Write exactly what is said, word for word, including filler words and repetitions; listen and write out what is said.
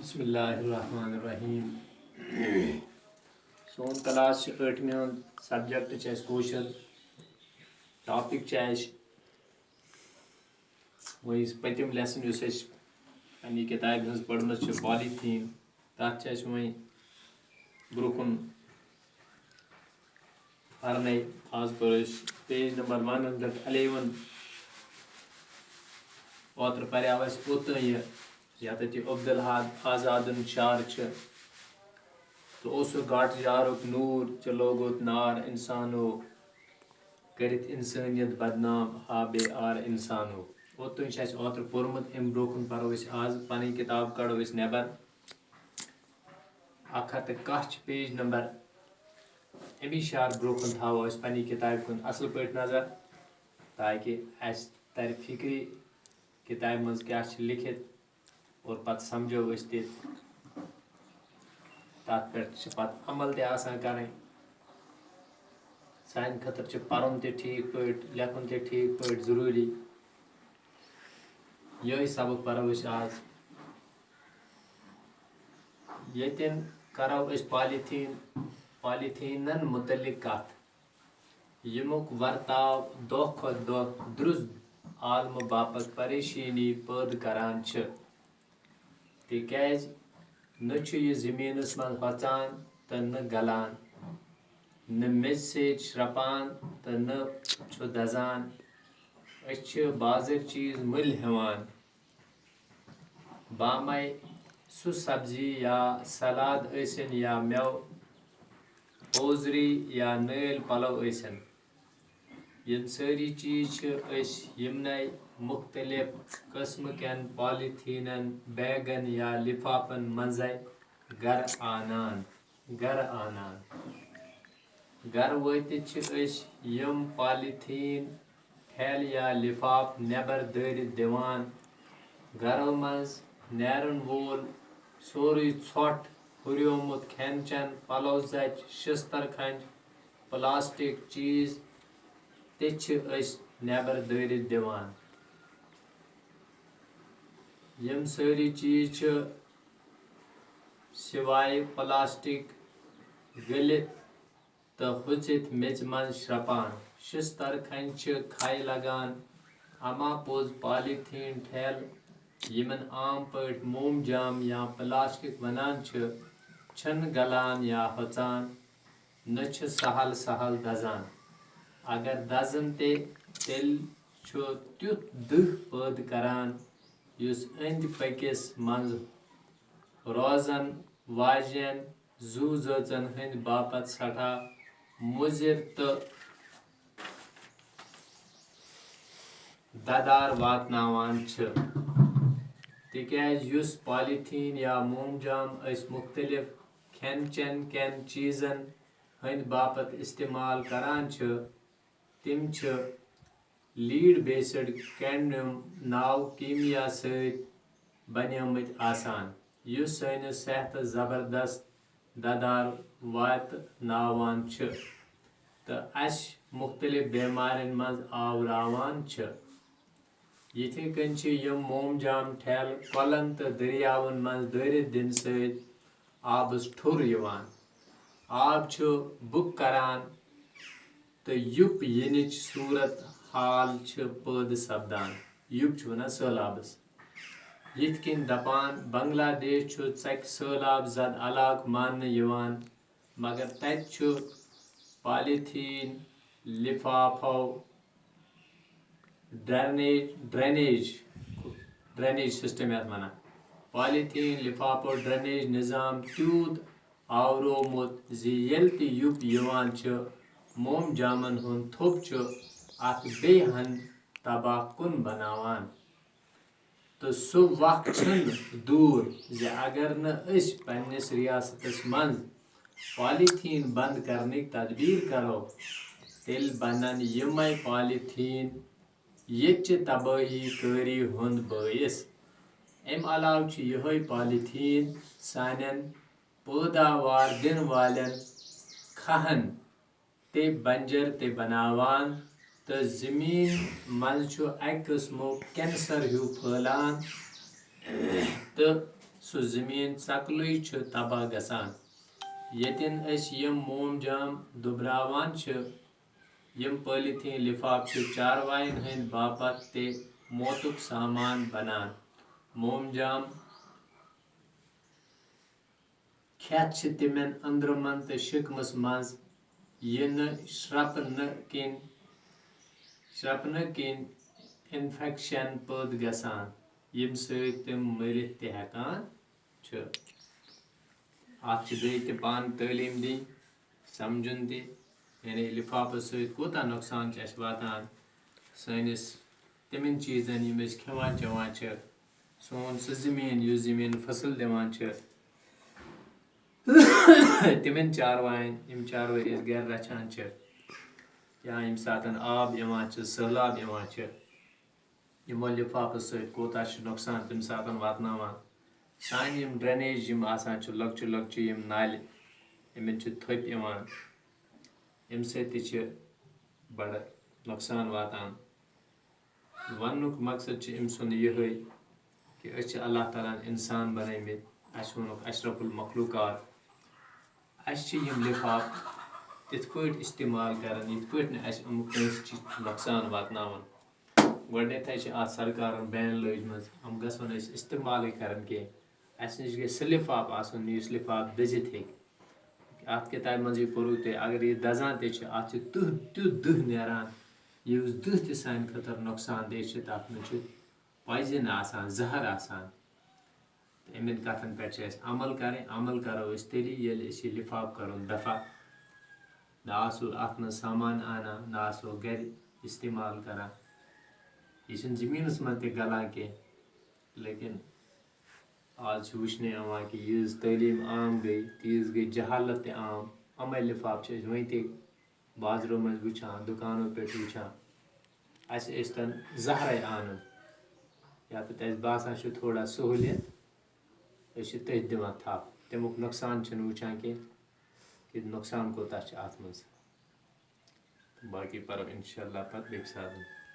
بسم اللہ الرحمن الرحیم۔ سون کلاس چھُ ٲٹھمہِ ہُنٛد، سبجیکٹ چھُ اَسہِ کٲشُر، ٹاپک چھُ اَسہِ وۄنۍ پٔتِم لیسن یُس اَسہِ پننہِ کِتابہِ ہٕنٛز پٔرمٕژ چھِ، پالیتھیٖن، تَتھ چھِ اَسہِ وۄنۍ برٛونٛہہ کُن پرنے۔ آز پٔر اَسہِ پیج نمبر ون ہنڈریڈ الیون۔ اوترٕ پریاو اَسہِ اوٚتام یہِ، یتھ یہِ عبدالحاد آزادُن شعر چھُ۔ ژٕ اوسُکھ گاٹہٕ یارُک نوٗر، ژےٚ لوگُت نار اِنسانو، کٔرِتھ اِنسٲنیت بدنام ہا بے آر اِنسانو۔ اوٚتام چھُ اَسہِ اوترٕ پوٚرمُت، اَمہِ برٛونٛہہ کُن پرو أسۍ آز، پنٕنۍ کِتاب کڑو أسۍ نٮ۪بر۔ اکھ ہتھ تہٕ کاہ چھِ پیج نمبر۔ اَمی شعر برٛونٛہہ کُن تھاوو أسۍ پننہِ کِتابہِ کُن اصل پٲٹھۍ نظر، تاکہِ اَسہِ ترِ فکرِ کِتابہِ منٛز کیٛاہ چھِ لیکھِتھ اور پتہٕ سمجھو أسۍ تہِ۔ تَتھ پٮ۪ٹھ چھِ پتہٕ عمل تہِ آسان کرٕنۍ۔ سانہِ خٲطرٕ چھِ پرُن تہِ ٹھیٖک پٲٹھۍ، لیکھُن تہِ ٹھیٖک پٲٹھۍ ضروٗری۔ یِہوٚے سبق پرو أسۍ آز۔ ییٚتٮ۪ن کرو أسۍ پالیتھیٖن، پالیتھیٖنن مُتعلق کتھ، ییٚمیُک ورتاو دۄہ کھۄتہٕ دۄہ درٛوٚس عالمہٕ باپتھ پریشٲنی پٲدٕ کران چھِ، تِکیازِ نہ چھُ یہِ زٔمیٖنَس منٛز ہۄژان تہٕ نہ گلان، نہ میٚژِ سۭتۍ شرٛپان تہٕ نہ چھُ دزان۔ أسۍ چھِ بازٕرۍ چیٖز مٔلۍ ہٮ۪وان، بامے سُہ سبزی یا سلاد ٲسِن یا مٮ۪وٕ، اوزری یا نٲلۍ پلو ٲسِن۔ یِم سٲری چیٖز چھِ أسۍ یِمنٕے مُختٔلِف قٕسمہٕ کٮ۪ن پالیتھیٖنن، بیگن یا لِفافن منٛزَے گرٕ آنان، گرٕ آنان۔ گرٕ وٲتِتھ چھِ أسۍ یِم پالیتھیٖن، تھیلہٕ یا لِفاف نٮ۪بر دٲرِتھ دِوان۔ گرو منٛز نیرن وول سورُے ژھۄٹھ، ہُریومُت کھٮ۪ن چٮ۪ن، پلو زچ، شستر کھنج، پلاسٹک چیٖز تہِ چھِ أسۍ نٮ۪بر دٲرِتھ دِوان۔ یِم سٲری چیٖز چھِ سوائے پلاسٹک گٔلِتھ تہٕ ہُژِتھ میٚژِ منٛز شرٛپان۔ شستر کھنج چھِ کھے لگان۔ اما پوٚز پالیتھیٖن ٹھیلہٕ، یِمن عام پٲٹھۍ موم جام یا پلاسٹک ونان چھِ، چھِنہٕ گلان یا ہۄژان، نہ چھِ سہل سہل دزان۔ اگر دزن تہِ، تیٚلہِ چھُ تیُتھ دٕہ پٲدٕ کران، یُس أنٛدۍ پٔکِس منٛز روزن واجٮ۪ن زُو زٲژن ہٕنٛدِ باپتھ سٮ۪ٹھاہ مُضِر تہٕ دَدار واتناوان چھِ، تِکیازِ یُس پالیتھیٖن یا موم جام أسۍ مُختٔلِف کھٮ۪ن چٮ۪ن کٮ۪ن چیٖزن ہٕنٛدِ باپتھ استعمال کران چھِ، تِم چھِ لیڈ بیسڈ کیڈمیم ناو کیمیا سۭتۍ بنیمٕتۍ آسان، یُس سٲنِس صحتس زبردست دَدار واتناوان چھِ تہٕ اَسہِ مُختٔلِف بیمارٮ۪ن منٛز آوراوان چھِ۔ یِتھے کٔنۍ چھِ یِم موم جام ٹھیلہٕ کۄلن تہٕ دٔریاوَن منٛز دٲرِتھ دِنہٕ سۭتۍ آبَس ٹھوٚر یِوان۔ آب چھُ بُک کران تہٕ یُپ یِنٕچ صوٗرت حال چھِ پٲدٕ سپدان۔ یُپ چھُ وَنان سٔہلابَس۔ یِتھ کٔنۍ دَپان، بنگلہ دیش چھُ ژَکہِ سٔہلاب زد علاقہٕ ماننہٕ یِوان، مگر تَتہِ چھُ پالیتھیٖن لِفافو ڈرینیج، ڈرینیج، ڈرینیج سسٹم یَتھ وَنان، پالیتھیٖن لِفافو ڈرینیج نظام تیوٗت آورومُت زِ ییٚلہِ تہِ یُپ یِوان چھُ، موم جامن ہُنٛد تھوٚپ چھُ اَتھ بیٚیہِ ہن تباہ کُن بناوان۔ تہٕ سُہ وق چھُنہٕ دوٗر زِ اگر نہٕ أسۍ پننِس ریاستس منٛز پالیتھیٖن بنٛد کرنٕکۍ تدبیٖر کرو، تیٚلہِ بنن یِمے پالیتھیٖن ییٚتہِ چہِ تبٲہی کٲری ہُنٛد بٲعث۔ اَمہِ علاوٕ چھُ یِہوٚے پالیتھیٖن سانٮ۪ن پٲداوار دِنہٕ والٮ۪ن کھہن تہِ بنجر تہِ بناوان تہٕ زٔمیٖن منٛز چھُ اَکہِ قٕسمُک کینسر ہیوٗ پھٔہلان تہٕ سُہ زٔمیٖن ژَکلُے چھُ تباہ گژھان۔ ییٚتٮ۪ن أسۍ یِم موم جام دُبراوان چھِ، یِم پٲلیٖتھیٖن لِفاف چھِ چاروایَن ہٕنٛدۍ باپتھ تہِ موتُک سامان بنان۔ موم جام کھٮ۪تھ چھِ تِمن أنٛدرمن تہٕ شِکمس منٛز یِنہٕ شرٛپنہٕ کِنۍ، شرٛپنہٕ کِنۍ انفیکشن پٲدٕ گژھان، ییٚمہِ سۭتۍ تِم مٔرِتھ تہِ ہٮ۪کان چھِ۔ اَتھ چھِ بیٚیہِ تہِ پانہٕ تعلیٖم دِنۍ، سمجھُن تہِ، یعنی لِفافَس سۭتۍ کوٗتاہ نۄقصان چھُ اَسہِ واتان سٲنِس تِمن چیٖزن، یِم أسۍ کھٮ۪وان چٮ۪وان چھِ۔ سون سُہ زٔمیٖن، یُس زٔمیٖن فصل دِوان چھِ، تِمن چاروایَن، یِم چاروٲے أسۍ گرِ رَچھان چھِ، یا ییٚمہِ ساتہٕ آب یِوان چھِ، سٔہلاب یِوان چھِ، یِمو لِفافَس سۭتۍ کوٗتاہ چھُ نۄقصان تَمہِ ساتہٕ واتناوان۔ سانہِ یِم drainage یِم آسان چھِ، لۄکچہِ لۄکچہِ یِم نالہِ، یِمن چھِ تھوٚپۍ یِوان، اَمہِ سۭتۍ تہِ چھِ بڑٕ نۄقصان واتان۔ وننُک مقصد چھُ أمۍ سُنٛد یِہوٚے کہِ أسۍ چھِ اللہ تعالیٰ ہن اِنسان بنٲومٕتۍ، اَسہِ ووٚنُکھ اشرف المخلوقات۔ اَسہِ چھِ یِم لِفاف تِتھ پٲٹھۍ استعمال کران، یِتھ پٲٹھۍ نہٕ اَسہِ یِم کٲنٛسہِ چی-، نۄقصان واتناوَن۔ گۄڈٕنٮ۪تھٕے چھِ اَتھ سرکارن ban لٲجمٕژ، یِم گژھن أسۍ استعمالٕے کرٕنۍ کینٛہہ۔ اَسہِ نِش گژھِ سُہ لِفاف آسُن، یُس لِفاف دٔزِتھ ہیٚکہِ۔ اَتھ کِتابہِ منٛزٕے پوٚرُو تۄہہِ، اگر یہِ دَزان تہِ چھِ، اَتھ چھِ تیُتھ، تیُتھ دٕہ نیران، یُس دٕہ تہِ سانہِ خٲطرٕ نۄقصان دہ چھِ۔ تَتھ منٛز چھُ poison آسان، زَہر آسان۔ تہٕ یِمَن کَتھَن پٮ۪ٹھ چھِ اَسہِ عمل کَرٕنۍ۔ عمل کَرو أسۍ تیٚلی، ییٚلہِ أسۍ یہِ لِفاف کَرون دَفع۔ نہ آسو اَتھ منٛز سامان اَنان، نہ آسو گَرِ استعمال کَران۔ یہِ چھِنہٕ زٔمیٖنَس منٛز تہِ گَلان کینٛہہ، لیکن آز چھُ وٕچھنہٕ یِوان کہِ ییٖژ تعلیٖم عام گٔے، تیٖژ گٔے جہالت تہِ عام۔ اَمَے لِفاف چھِ أسۍ وٕنہِ تہِ بازرو منٛز وٕچھان، دُکانو پٮ۪ٹھ وٕچھان۔ اَسہِ ٲسۍ تَن زَہرَے اَنُن، یَتھ پٮ۪ٹھ اَسہِ باسان چھُ تھوڑا سہوٗلیت، أسۍ چھِ تٔتھۍ دِوان تھَپھ۔ تَمیُک نۄقصان چھِنہٕ وٕچھان کینٛہہ کہِ نۄقصان کوٗتاہ چھُ اَتھ منٛز۔ تہٕ باقٕے پَرو اِنشاء اللہ پَتہٕ بیٚکہِ ساتہٕ۔